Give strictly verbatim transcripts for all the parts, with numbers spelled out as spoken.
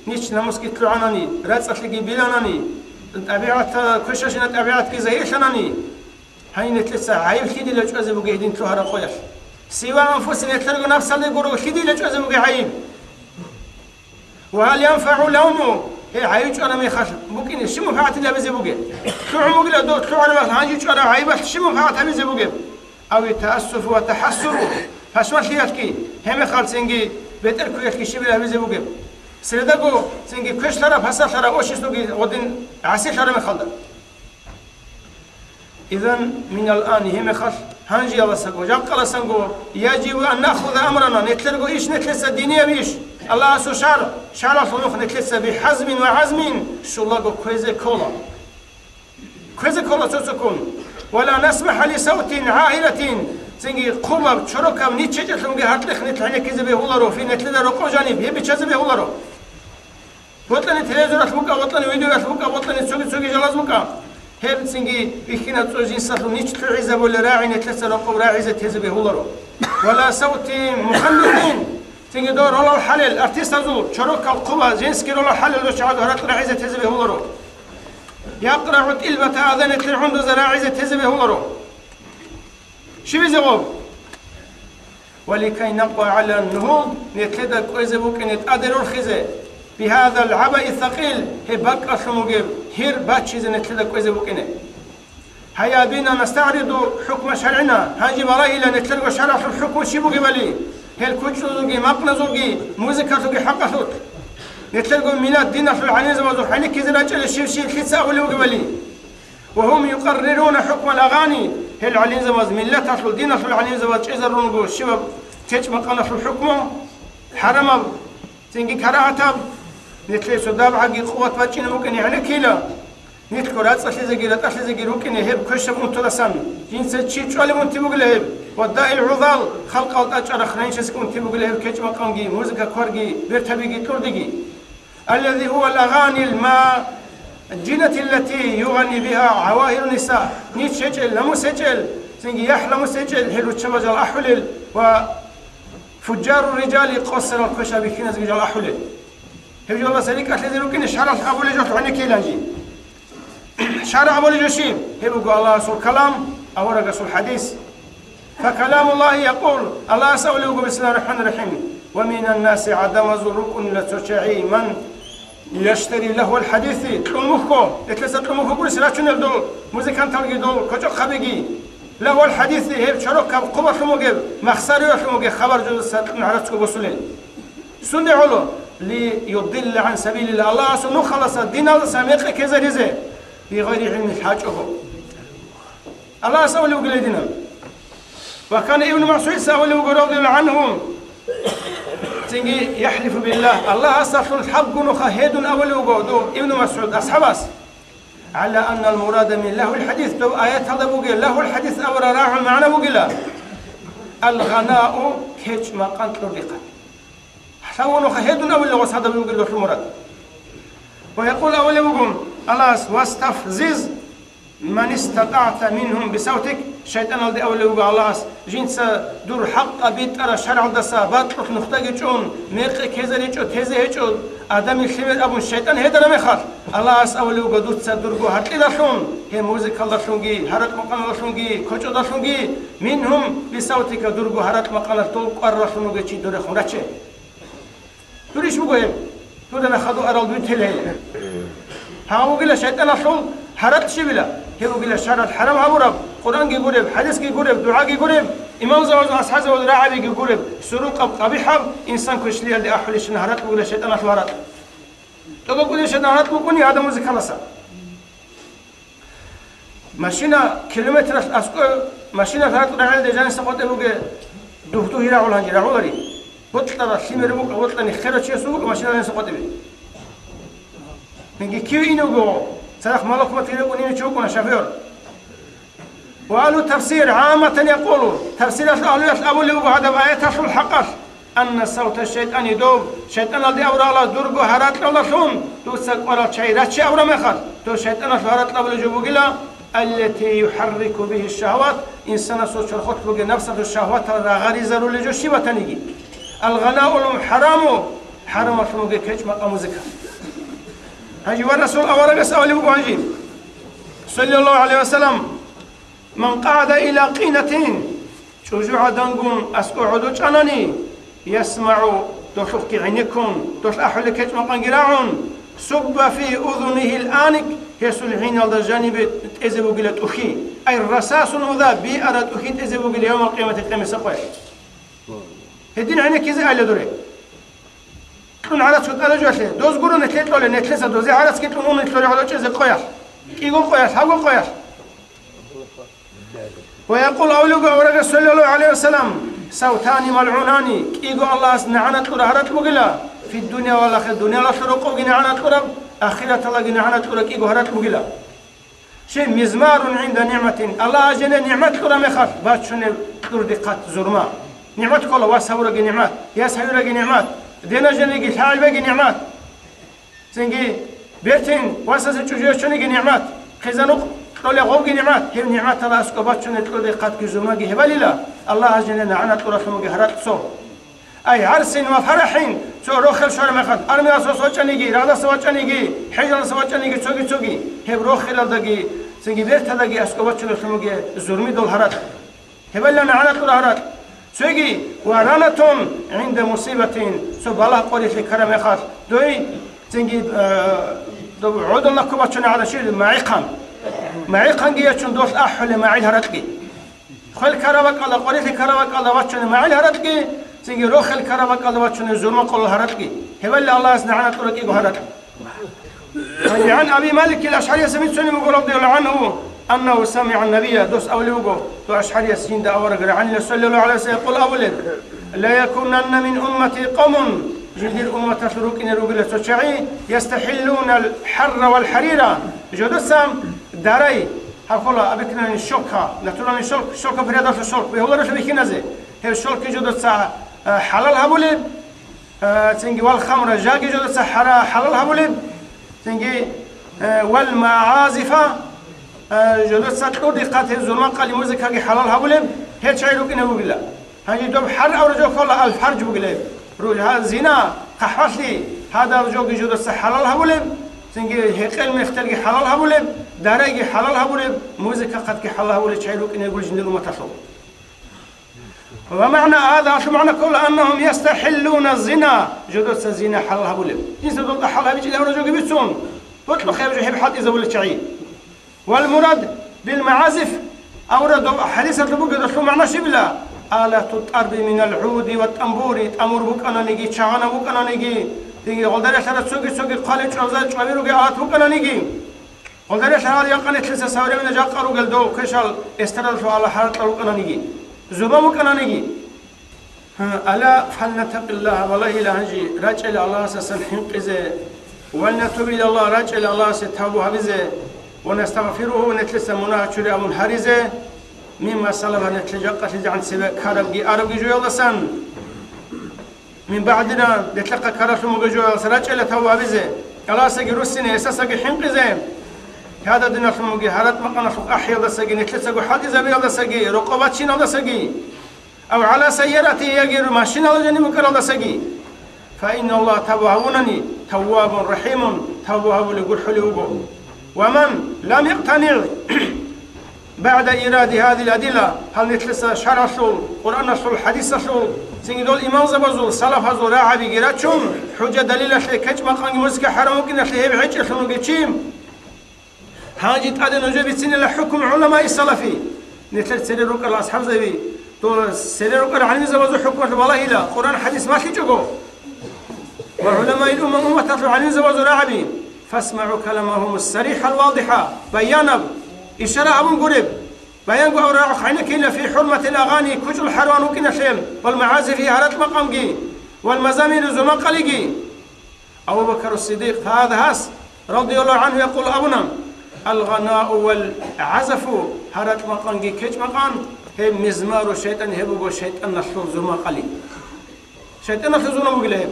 нич намусги лъугӀанани, рацӀцӀалъиги биланани, тӀабигӀатал квешашина тӀабигӀатги загьирлъанани, гьанин нилъеца гӀайиб лъидила чӀвазе бугеб гьедин лъугьараб къоялъ? Сива анфусин, нилъерго напсалде гуро лъидила чӀвазе бугеб гӀайиб? Ва гьал янфагӀу лавму, гьей гӀайиб чӀвараб мехалъ букӀине щиб мунпагӀатил гьабизе бугеб? ЛъугӀун бугила дов лъугӀараб мехалъ, гьанже чӀвараб гӀайибалъ щиб мунпагӀат гьабизе бугеб? Ав таассуфу ва тахассуру, пашманлъиялъги, гьеб мехалъ цинги бетӀер кквеялъги щибила гьабизе бугеб? Средаго цинги квешлъараб, пасалъараб, обществоги гъодин гӀасилъараб мехалда. Изан минал ан, гьеб мехалъ гьанжеялдасаго, жакъалдасанго, яжибу ан нахуза амрана, нилъерго иш нилъеца динияб иш, Аллагьасул шар, шаралъул нух нилъеца бихӀазмин ва гӀазмин щулаго кквезе ккола. Кквезе ккола цо-цоккун. Ва ла насмахӀа ли савтин гӀагьиратин, цинги хъубаб, чорокаб нич чӀечӀелъунги гьаркьихъ нилъ гӀенеккизе бегьуларо, фи нилъеда рокъов жаниб, гьеб биччазе бегьуларо. Бокьани телевизоралъ букӀа, бокьани видеоялъ букӀа, бокьани цоги-цоги жалаз букӀа. Гьеб цинги бихьинаб цо жинсалъул нич лъугӀизабулел рагӀи нилъеца рокъов рагӀизе тезе бегьуларо. Ва ла савти муханнихин, цинги дов ролал хӀалел, артистазул, чорокал хъуба, женский ролал хӀалел дов чагӀазул гьаракь рагӀизе тезе бегьуларо. ЯкърагӀу тӀилбата азан нилъер гӀундузда рагӀизе тезе бегьуларо. Щибизе гъоб? Ва ликай накъва гӀала нугьул, нилъеда кӀвезе букӀине тӀаде рорхизе, бигьадал гӀабаи сакъил, гьеб бакӀалъун бугеб гьир бачизе нилъеда кӀвезе букӀине. Гьайя бина настагӀриду хӀукма шаргӀина, гьанже балагьила нилъерго шаргӀалъул хӀукму щиб бугебали, гьел кучӀдузулги, макъназулги, музыкалъулги хӀакъалъулъ. Нилъерго миллат диналъул гӀалимзабазул хӀалихьизе рачӀила щив-щив лъица абулев вугебали. Ва гьум юкъаррируна хӀукмал агъани, гьел гӀалимзабаз, миллаталъул, диналъул гӀалимзабаз чӀезарун руго щибаб кечӀ-макъаналъул хӀукму, хӀарамаб, цинги карагьатаб, нилъее цо дабгӀаги къуват бачӀине букӀине гӀенеккила, нилъго рацӀцӀалъизеги ратӀалъизеги рукӀине гьеб квешаб унтуласан, жинца чи чӀвалеб унти бугила гьеб, ва даил гӀузал, халкъалда тӀачӀараб храничесги унти бугила гьеб кечӀ-макъамги, музыка-кварги, бертабиги, кьурдиги. Аллази гьува лагъанил мажинати ллати югъани бигьа гӀавагьиру ниса, нич гьечӀел, намус гьечӀел, цинги яхӀ-намус гьечӀел гьел руччабаз жал ахӀулел ва фужжару рижали къосарал квешал бихьиназги жал ахӀулел. Гьеб жолдаса рикӀкӀалъизе рукӀине шаргӀалъ абулеб жо гьанеккейланги. ШаргӀ абулеб жо щиб? Гьеб буго Аллагьасул калам, аварагасул хӀадис. Факаламуллагьи якъул, Аллагьас абулеб буго, бисмиллагьир рахӀманир рахӀим, ва минан наси, гӀадамазул рукӀунила цо чагӀи, ман яштари лагьвал хӀадиси, кьун мухьго, гьелъаса кьун мухь гурищ рачунел дол музыканталги дол кочӀохъабиги, лагьвал хӀадиси, гьеб чорокаб хъубалъун бугеб, махсариялъун бугеб хабар жодаса кьун гӀарацго босулел. Сунде гӀоло, ли юдилла гӀан сабилилла, Аллагьасул нухалдаса, диналдаса мекъи ккезаризе, бигъайри гӀилмин, лъачӀого. Аллагьас абулеб бугила гьединаб. Ва кана Ибну МасгӀудица абулеб буго, радияллагьу гӀангьу, цинги, яхӀлифу биллагь, Аллагьасдалъун лъабго нуха гьедун абулеб буго дов Ибну МасгӀуд асхӀабас, гӀала аннал мурада мин лагьвил хӀадис, дов аяталда бугеб лагьвул хӀадис абураб рагӀул магӀна бугила, ал-гъанау, кечӀ-макъан кьурдихъан. Лъабго нуха гьедун абулеб гъос гьадаб бугила досул мурад. Ва якъул, абулеб буго Аллагьас, вастафзиз ман истатӀагӀта мингьум бисавтик, шайтӀаналде абулеб буго Аллагьас, жинца дур хӀакъаб битӀараб шаргӀалдаса бакьулъ нухдаги чӀун, мекъи ккезаричӀо, тезе гьечӀо, адамил лъимер абун шайтӀан гьедараб мехалъ, Аллагьас абулеб буго, дуца дурго гьаркьидалъун, гьеб музыкалдалъунги, гьаракь-макъаналдалъунги, кочӀодалъунги, мингьум бисавтика, дурго гьаракь-макъаналъ дол кӀваралъун вугев чи дурехун раче. Дурищ буго гьеб? Дуда нахъа дуарал дуй тел гьей. Гьаб бугила шайтӀаналъул гьаракь щибила? Гьеб бугила шаргӀалъ хӀарам гьабураб, Къуръанги гуреб, хӀадисги гуреб, дугӀаги гуреб, имамзабазул, асхӀабзабазул рагӀабиги гуреб, сурукъаб, къабихӀаб, инсан квешлъиялде ахӀулищин гьаракь бугила шайтӀаналъул гьаракь. ТӀоба кӀудияв шайтӀан гьаракь букӀуни гьадаб музыкалдаса. Машина километралъ аскӀов машина гьаракь рагӀиялде жаниса къватӀиб бугеб, дугь-дугьи рагӀула гьанже, рагӀулари. Бокьарал лъимер букӀа, бокьани херав чиясул букӀа машина жаниса къватӀибе. Гьанже кив ине вуго, цадахъ малахмат рекӀун ине чи вукӀуна шофёр. Ва агьлу тафсир гӀамматан якъулу, тафсиралъул агьлуялъ абулеб буго гьадаб аяталъул хӀакъалъ. Анна савта шайтӀани, доб шайтӀаналде абурала дурго гьаракьалдалъун дуца кӀварал чагӀи раче абураб мехалъ, доб шайтӀаналъул гьаракь абулеб жо бугила, аллати юхӀаррику бигьи шагьават, инсанасул чорхолъ бугеб напсалъул шагьватал рагъаризарулеб жо щиб батаниги. Ал-гъанаул хӀараму, хӀарамалъун бугеб кечӀ-макъа, музыка. Гьанже ва Расул аварагас абулеб буго гьанже, саллаллагьу гӀалайгьи ва саллам: «Ман къагӀада иля къинатин», чӀужугӀадангун аскӀо гӀодов чӀанани, «ясмагӀу», долъухъги гӀенеккун, долъ ахӀулеб кечӀ-макъанги рагӀун, «субба фи узунигьил аник», гьесул гьиналда жанибе тӀезе бугила тӀухьи, ай расасун уза, биара тӀухьи тӀезе бугила явмал къиямати къемиса къоялъ. Гьедин гӀенеккизе айла дуре. Кьун гӀарац хутӀараб жоялъе, доз гуро нилъе кьолеб, нилъеца дозе гӀарацги кьун ун нилъ гӀодов чӀезе къоялъ, кӀиго къоялъ, лъабго къоялъ. Ва якъул, абулеб буго аварагас, саллаллагьу гӀалайгьи ва саллам: «Савтани малгӀунани», кӀиго Аллагьас нагӀана кьураб гьаракь бугила, «фиддуния вал ахира», дуниялалъул рокъобги нагӀана кьураб, ахираталдаги нагӀана кьураб кӀиго гьаракь бугила. Щай, «мизмарун гӀинда нигӀматин», Аллагьас жиндир нигӀмат кьураб мехалъ бачунеб кьурдихъат зурма. НигӀмат ккола, вас гьавураги нигӀмат, яс гьавираги нигӀмат, дена жаниги лъагӀел беги нигӀмат. Цинги бертин васасе чӀужу ясчониги нигӀмат, хъизан-рукъ кьолеб гъобги нигӀмат, гьеб нигӀматалда аскӀоб бачунеб кьурдихъатги зурмаги гьебалила, Аллагьас жиндир нагӀана кьуралъун бугеб гьаракь цо. Ай гӀарсин ва фарахӀин, цо рохел щвараб мехалъ, армиялдаса вачӀаниги, рагъдаса вачӀаниги, хӀежалдаса вачӀаниги, цоги-цоги, гьеб рохелалдаги, цинги берталдаги аскӀоб бачунеблъун бугеб зурмидул гьаракь. Гьеб гьале нагӀана кьураб гьаракь. Цоги, «ва ранатун гӀинда мусибатин», цо балагь къорилъи ккараб мехалъ, дой, цинги, э, доб гӀодов нахъе бачунеб гӀадин щиб, магӀихъан. МагӀихъанги ячун долъ ахӀулеб магӀил гьаракьги. Хвел ккараб бакӀалда, къорилъи ккараб бакӀалда бачунеб магӀил гьаракьги, цинги рохел ккараб бакӀалда бачунеб зурма къолол гьаракьги. Гьеб гьале Аллагьас нагӀана кьураб кӀиго гьаракь. Гьанже гӀан Аби Маликил АшгӀарияс бицунеб буго, радияллагьу гӀангьу, аннагьу самигӀа ннабия, дос абулеб буго, дов ашгӀарияс жинда авараг рагӀанила, саллаллагьу гӀалайгьи ва саллам, къул абулеб: «Ла якунанна мин уммати къавмун», жиндир умматалъул рукӀине ругила цо чагӀи, «ястахӀиллунал хӀарра вал хӀарира», жодоца дарай, гьаб ккола обыкновенный щёлка, натуральный щёлк, щёлка природаялъул щёлк, бегьуларелъул бихьиназе, гьеб щёлкги жодоца, э, хӀалал гьабулеб, Э, цинги вал хамра, жаги жодоца хӀара-, хӀалал гьабулеб, цинги, э, вал магӀазифа, э, жодоца кьурдихъат гьеб зурма къали музыкаги хӀалал гьабулеб, гьел чагӀи рукӀине бугила. Гьанже доб хӀар абураб жо ккола, ал-фарж бугила гьеб. Ру-, гьа, зина, хъахӀбалъи, гьадаб жоги жодоца хӀалал гьабулеб, цинги гьекъел мехтелги хӀалал гьабулеб, дарайги хӀалал гьабулеб, музыкахъатги хӀалал гьабулеб чагӀи рукӀине бугила жиндир умматалъул. Ва магӀна гьаза, гьалъул магӀна ккола, аннагьум ястахӀиллуна зина, жодоца зина хӀалал гьабулеб. Жинца дол хӀалал гьабичӀеб жоги бицун, бокьухъе гьеб жо гьеб хӀалтӀизабулел чагӀи. Вал мурад бил магӀазиф, авра доб хӀадисалъул бугеб долъул магӀна щибила? Алату тӀарби минал гӀуди ва тӀамбури, тӀамур букӀананиги, чагъана букӀананиги, диги гъолдарелъара цоги-цоги хъвалеб чӀваза чӀваби ругел алат букӀананиги. Гъолдарелъа гьал якъа нилъеца современный жакъа ругел дов квешал эстрадалъул ала хӀаракьал рукӀананиги, зурма букӀананиги. Гьа, ала фалнаттакъиллагьа, валагьила гьанжи, рачӀела Аллагьасасан хӀинкъизе, валнатуб илаллагь, рачӀела Аллагьасе тавбу гьабизе, ва настагъфиругьу, нилъеца мунагь чури абун гьаризе, мимма салафа, нилъ жакъалъизегӀан цебе ккарабги арабги жоялдасан. Мин багӀдина, нилъехъа ккаралъун бугеб жоялдаса рачӀела тавбу гьабизе, Аллагьасаги руссине, гьесдасаги хӀинкъизе. Гьадаб диналъун бугеб гьаракь-макъаналъул ахӀиялдасаги, нилъецаго хӀалтӀизабиялдасаги, рокъоб бачиналдасаги, ав гӀала сайярати, яги машинала жаниб букӀаралдасаги. Фа инналлагьа, тавбу гьабунани, таввабун рахӀимун, тавбу гьабулев гурхӀулев вуго. Ва ман лам якътани багӀда иради гьазил адилла, гьал нилъеца шаргӀалъул, Къуръаналъул, хӀадисалъул, цинги дол имамзабазул, салафазул рагӀабиги рачун, хӀужа-далилалъе, кечӀ-макъанги музыка хӀарам букӀиналъе гьеб гьечӀелъун вугев чи, гьанже тӀаде нужее бицинила хӀукму гӀуламаи салафи, нилъер цере рукӀарал асхӀабзаби, дол цере рукӀарал гӀалимзабазул хӀукмалъ балагьила, Къуръан-хӀадис малъичӀого. Ва гӀуламаил умма, умматалъул гӀалимзабазул рагӀаби, фасмагӀу каламагьум ссарихӀал вадихӀа, баянаб, ишара абун гуреб, баянго аврагӀухъ гӀенеккейила фи хӀурматил агъани, кучӀул хӀарван вукӀиналъе, вал магӀазифи, гьаракь-макъамги, вал мазамири, зурмакъалиги. Абу Бакар ас-Сиддикъ, гьадас, радияллагьу гӀангьу, якъул абуна: «Ал-гъанау вал гӀазафу», гьаракь-макъанги кечӀ-макъан, гьеб мизмару шайтӀан, гьеб буго шайтӀаналъул зурмакъали. ШайтӀаналъул зурма бугила гьеб.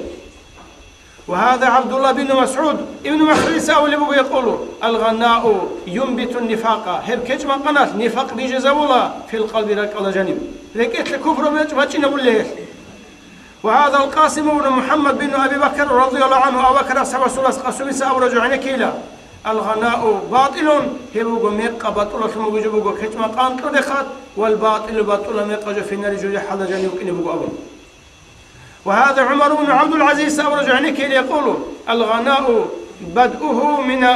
Ва гьаза ГӀабдулла бин МасгӀуд, Ибн МасгӀудица абулеб буго, якъулу: «Ал-гъанау юнбитун нифакъа», гьеб кечӀ-макъаналъ нифакъ бижизабула, фил къалби, ракӀалда жаниб. РекӀелъе куфру бачӀ-, бачӀинабулеб гьелъ. وهذا القاسم بن محمد بن أبي بكر رضي الله عنه, Абу Бакр асхӀаб Расулас Къасумица абураб жо гӀенеккейила: الغناء باطل, гьеб буго мекъа батӀулалъун бугеб жо буго, кечӀ-макъан кьурехъат, والباطل, батӀула мекъа жо في النار, жужахӀалда жанив вукӀине буго абун. وهذا عمر بن عبد العزيز абураб жо гӀенеккейила, يقول: الغناء بدؤه من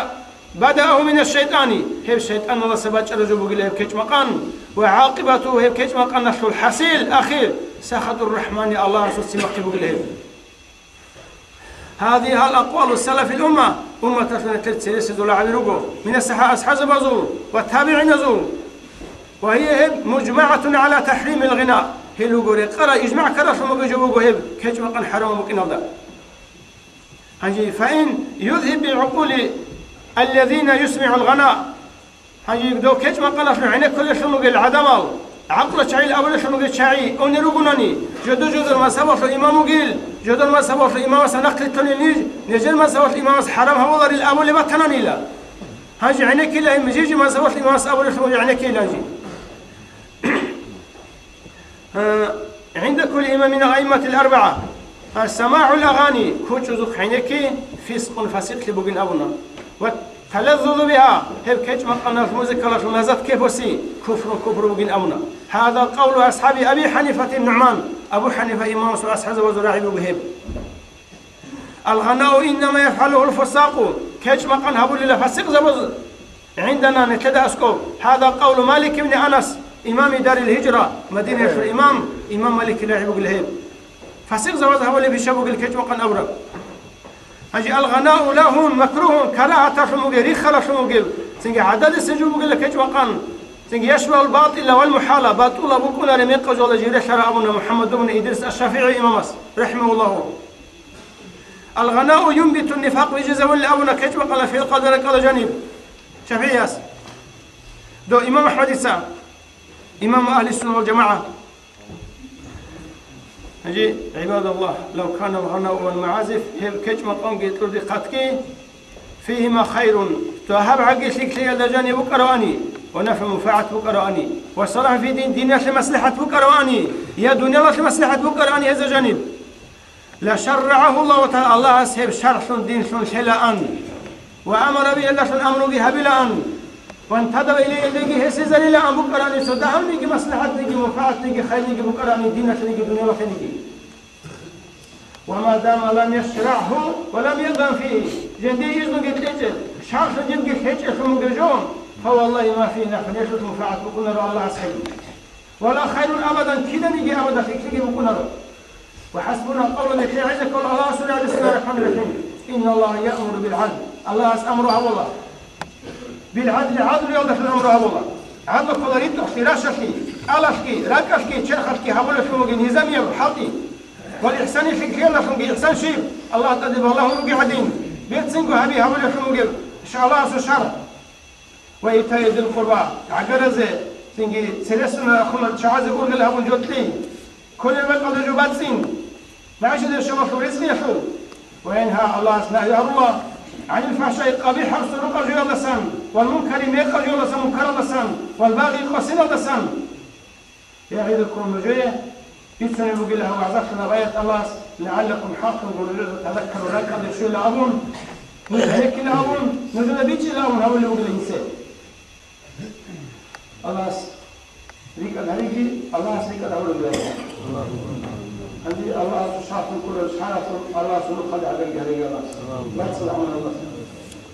بدأه من الشيطان, гьеб шайтӀаналдаса бачӀараб жо бугила гьеб кечӀ-макъан, وعاقبته, гьеб кечӀ-макъаналъул хӀасил, ахир, سخط الرحمن, Аллагьасул цимахъе бугила гьеб. هذه هل أقوال سلف الأمة, умматалъул нилъер цересезул рагӀаби руго, من الصحابة, асхӀабзабазул ва табигӀиназул. وهي, гьеб, مجمعة على تحريم الغناء, гьел руго рекъараб, ижмагӀ ккаралъун бугеб жо буго гьеб кечӀ-макъан хӀарамаб букӀиналда. Гьанже, فإن يذهب بعقول الذين يسمع الغناء, гьанже дов кечӀ-макъаналъул гӀенеккулелъун ругел гӀадамал, гӀакълу чагӀил абулелъун ругел чагӀи унел ругонани, жодор-жодор мазгьабалъул имам вугил, жодор мазгьабалъул имамас нахълитонил ниж, нижер мазгьабалъул имамас хӀарам гьавуларил абулеб батананила. Гьанже гӀенеккила гьеб жижи мазгьабалъул имамас абулелъун ругел гӀенеккила гьанже. Э, عند كل إمام من الأئمة الأربعة, سماع الأغاني, кучӀузухъ гӀенекки, فسق, фасикълъи бугин абуна. والتلذذ بها, гьеб кечӀ-макъаналъ музыкалалъул лаззат кепоси, كفر, купру бугин абуна. هذا قول أصحاب أبي حنيفة النعمان, Абу ХӀанифа имамасул асхӀабзабазул рагӀи буго гьеб. الغناء إنما يفعله الفساق, кечӀ-макъан гьабулила фасикъзабаз. عندنا, нилъеда аскӀоб, هذا قول مالك بن أنس, إمام دار الهجرة, Мадинаялъул имам, имам Маликил рагӀи бугила гьеб. Фасикъзабаз гьабулеб иш бугила кечӀ-макъан абураб. Гьанже الغناء لهو مكروه, карагьаталъун бугеб, риххалалъун бугеб, цинги гӀададиса жо бугила кечӀ-макъан, цинги يشبه الباطل والمحال, батӀула букӀунареб мекъазулда жиб релълъараб абуна МухӀаммад ибн Идрис аш-ШафигӀи имамас, رحمه الله. الغناء ينبت النفاق, вижизавулин абуна кечӀ-макъанал фиркъаялда рекӀелда жаниб ШафигӀияс. Дов имам АхӀмадица, имам агьли сунна вал жамагӀа. Гьанже, عباد الله, لو كان الغناء والمعازف, гьеб кечӀ-макъанги кьурдихъатги, فيهما خير, то гьаб гӀаги лъикӀлъиялда жаниб букӀаравани, ونفع, манфагӀат букӀаравани, وصلاح في الدين, диналъе маслихӀат букӀаравани, я дуниялалъе маслихӀат букӀаравани гьезда жаниб. لشرعه الله تعالى, Аллагьас гьеб шаргӀлъун, динлъун лъелаан, وأمر به, гьелдалъун амруги гьабилаан, وانتدب إليه, гьелдеги гьесизарилаан букӀарани, цо дагьабниги маслихӀатниги, манфагӀатниги, хайрниги букӀарани диналъениги дуниялалъениги. وما دام لم يشرعه ولم يأذن فيه, жиндие изнуги кьечӀеб, шаргӀлъун жибги лъечӀелъун бугеб жо, فوالله ما فيه نفع, гьелъулъ манфагӀат букӀунаро Аллагьас гьеб. ولا خير أبدا, киданиги абадалъ лъикӀлъиги букӀунаро. وحسبنا قول, нилъее гӀезеккола Аллагьасул рагӀи, بسم الله الرحمن الرحيم. إن الله يأمر بالعدل, Аллагьас амру гьабула. بالعدل, гӀадлуялдалъун амру гьабула. ГӀадлу ккола ритӀухълъи, рашалъи, кӀалалъги, ракӀалъги, черхалъги гьабулелъун бугеб низамияб хӀалтӀи. والإحسان, лъикӀлъиялдалъунги ихсан щиб, Аллагь тӀаде балагьун ругел гӀадин, берцинго гьаби гьабулелъун бугеб, ша-, Аллагьасул шаргӀ. وإيتاء ذي القربى, гӀагаразе, цинги цересуна рахъуна чагӀазе ургъел гьабун жо кьей, кколеб мекъалда жо бацӀцӀин, магӀишаталъул ризкъиялъул. وينهى, Аллагьас нагью гьабула, عن الفحشاء, къабихӀаб сурукъа жоялдасан, والمنكر, мекъа жоялдасан, мункаралдасан, والبغي, къосиналдасан. يعظكم, нужее бицунеб бугила гьаб вагӀзалъул аят Аллагьас, لعلكم, хӀакълъун нужеца, تذكرون, ракӀалде щвела абун, нуж гӀенеккила абун, нужеда бичӀчӀила абун гьабулеб бугила гьесие. Аллагьас рикӀкӀад гьариги, Аллагьас рикӀкӀад гьабулеб бугила. Гьанже Аллагьасул шаргӀлъун кколеб шаргӀалъун Аллагьасул нухалде гӀагарги гьариги Аллагьас. БацӀцӀала гӀамал Аллагьас.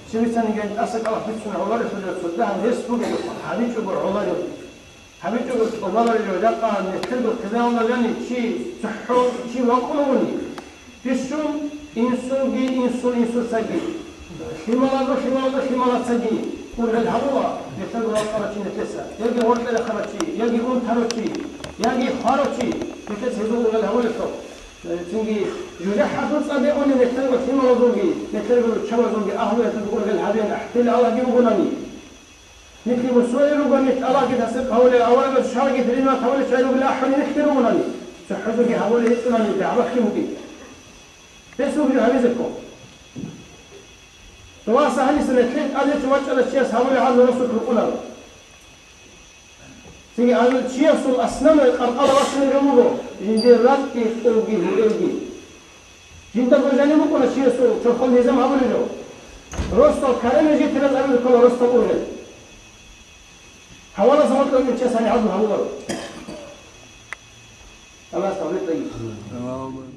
Щиб бицани гьанже тӀаса кӀалахъ бицунеб гӀолареб, хӀужа цо дагьаб гьес бугеб, гьабичӀого гӀолареб. ГьабичӀого тӀубаларила жакъа нилъерго хъизаналда жаниб чи цохӀо чи вакъун вугони. Бищун инсунги инсун инсуцаги, лъималазул лъималазул лъималацаги ургъел гьабула нилъерго вакъарав чи нилъеца, яги гъоркье рахъарав чи, яги унтарав чи, яги хварав чи, нилъеца гьезул ургъел гьабулелъул. Цинги жужахӀалъул цӀаде унел нилъерго лъималазулги, нилъерго руччабазулги агьлуялъул ургъел гьабеян ахӀдел Аллагьги вугонани. Нилъ бусурбаби руго, нилъ Аллагьги тасдикъ гьавулел, аварагас шаргӀги принимать гьавулел чагӀи ругел ахӀулел нилъги ругонани, цохӀозеги гьавулел гьечӀонани дагӀба лъим бугин. Гьес вугев гьавизехъо. Дова сагьаниса нилъее тӀаде вачӀарав чияс гьавулел гӀазаб росулъ рукӀунаро. Цинги абун чиясул основной къаркъала бачунеб жо буго, жиндир ракӀги, кьурги, гьурелги. Жинда божани букӀуна чиясул чорхол низам гьабулеб жо. Росдал карамел житилан абулеб ккола росдал ургъел. Гьавалаз гьоркьоб чияс гьаниб гьабун гьабуларо. Аллагьас тавфикъ кьеги.